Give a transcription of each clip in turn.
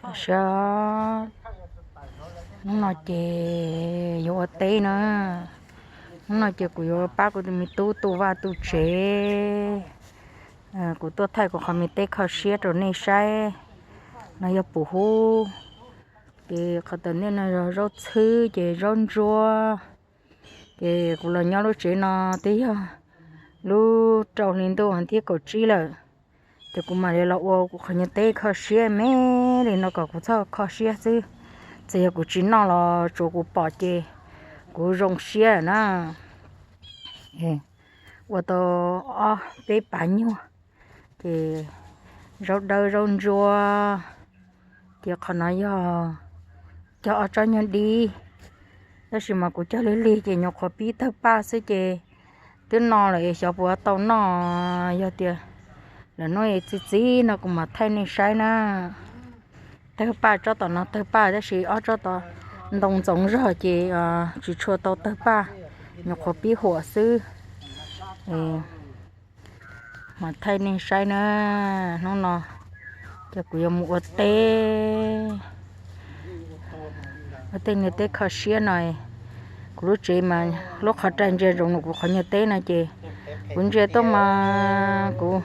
Tam sim hnub no ces yuav ua teb na. Hnub no ces kuv yuav pab kuv tus me tub tu vaj tu tsev. Kuv tuaj thaij kuv qhov me teb kho siab rau nej saib. No yog puv hub, ces qhov tom ntej no yog zaub txhwb ces zaub ntsuab. Ces kuv los nyob lub tsev no twb yog lub rau hli ntuj thiab kaum tsib lawm. Ces kuv mam li los ua kuv qhov nyuag teb kho siab me li no kom kuv txhob kho siab xwb. Txawm yog kuv tsis noj los tsuav kuv pom ces kuv zoo siab na. Ua tau ob peb pas nyuag, ces zaub dawb zaub ntsuab, ces qhov no yog cog ob tsob nyuag dib, tab sis mas kuv cog lig lig ces nyuam qhuav pib tawg paj xwb ces twb no lawm es xyov puas tau noj. Yog tias lawm hnub txi txiv no kuv mam thaij nej saib na. Tawg paj tsob tom no tawg paj tab sis ob tsob tom ntoo ntxoov zog ces tsis tshua tau tawg paj, nyuam qhuav pib huam xwb. Mas thaij nej saib na, hnub no ces kuv yuav mus ua teb, ua tej niag teb kho siab no. Kuv lub tsev mas lub qhov rai ntsia zoo nkaus kuv qhov nyuag teb no ces kuv ntsia tuaj mas kuv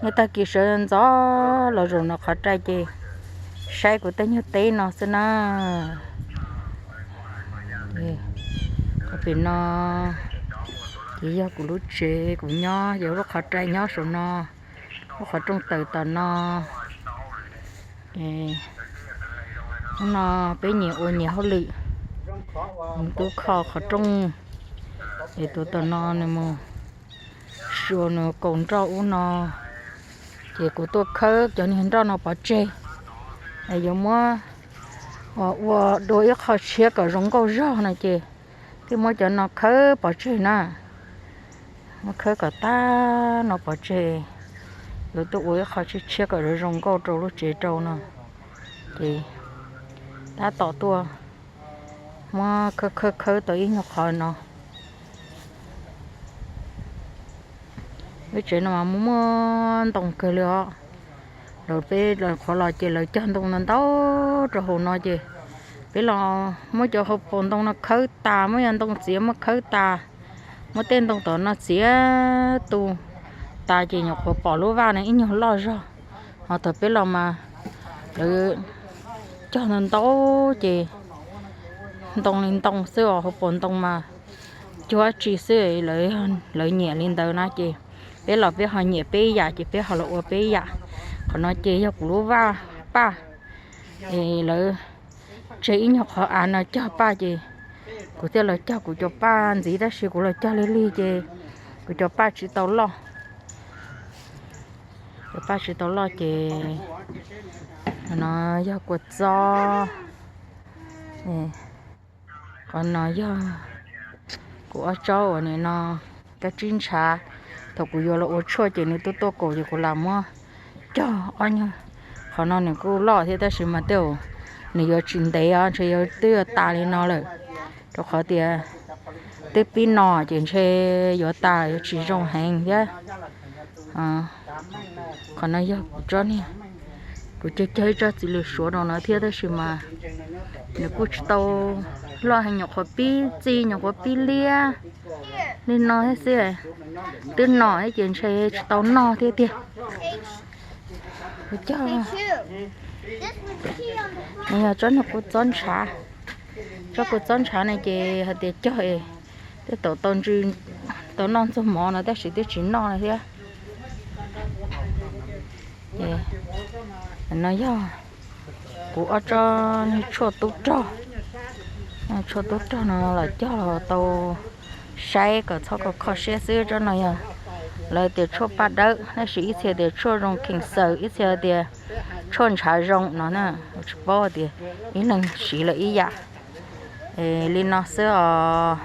niag tag kis sawv ntxov los zaum no qhov rai ces saib kuv tej nyuag teb no xwb na. Qhov pem no ces yog kuv lub tsev kuv nyob, ces lub qhov rai nyob saum no, lub qhov rooj tawm tom no. Hnub no peb nyias ua nyias hauj lwm, nws twb kho qhov rooj, es tus tom no nws mus suav nws kaus nroj ub no, ces kuv tuaj khawb cov niag nroj no pov tseg, yuav muab ua dua ib qho tshiab kom zoo nkauj zog no ces thiaj muab cov no khawb pov tseg na. Muab khawb kom tag no pov tseg, yuav tuaj ua ib qho tshiab tshiab kom zoo zoo nkauj rau lub tsev rau no. Ces tab tom tuaj muab khawb khawb khawb tau ib nyuag qho no. Lub tsev no mas muaj muaj ntoo kawg li os. Lawv peb qhuav los ces lawv cog ntoo ntau ntau rau hauv no ces peb los muab cov hauv paus ntoo no khawb tas, muab cov ntoo txiav muab khawb tas, muab tej ntoo tom no txiav tu tas ces nyuam qhuav pom lub vaj no ib nyuag loj zog. Ho thaum peb los mas lawv cog ntau ntau ces ntoo li ntoo xwb os, hauv paus ntoo mas cuag dab tsi xwb, lawv nyiam li ntawd na ces peb los peb ho nyiam peb yam ces peb ho los ua peb yam. Qhov no ces yog kuv lub vaj paj, es lawv tseg ib nyuag qhov av no cog paj ces kuv thiaj los cog kuv cov paj ntxiv, tab sis kuv los cog lig lig ces kuv cov paj tsis tau loj. Cov paj tsis tau loj ces no yog kua txob. Qhov no yog kuv ob tsob uas nim no kab tsib ntshav. Thaum kuv yuav los ua tshuaj ces nws tuaj tuaj kaus ces kuv lam muab cog ob nyuag. Qhov no nws kuj loj thiab tab sis mas tej zaum nws yuav tsis ntev os, ntshe yuav twb yuav tas li no lawm, rau qhov tias twb pib no ces ntshe yuav tas yuav tsis zoo heev thiab. Qhov no yog kuv tsob niag, kuv cog cog ib tsob txiv lws suav rau no thiab tab sis mas nws kuj tsis tau loj heev, nyuam qhuav pib txi nyuam qhuav pib liab li no thiab xwb. Twb no ces ntshe tsis tau noj thiab tiag. Kuv cog, nws yog tsob niag kua txob ntshav. Tsob kua txob ntshav ne ces hais tias cog es tej tau tau ntsw, tau noj ntxuag mov no tab sis twb tsis noj no thiab. No yog kuv ob tsob niag tshuaj tub rog. Tshuaj tub rog no los cog los tau saib kom txhob kho kho siab xwb. Tsob no yog lawv tias tshuaj paj dawb tab sis ib txhia tias tshuaj zoo khees xaws, ib txhia tias tshuaj ntshav zoo no na. Tsis paub tias ib leeg siv lawm ib yam. Li no xwb os.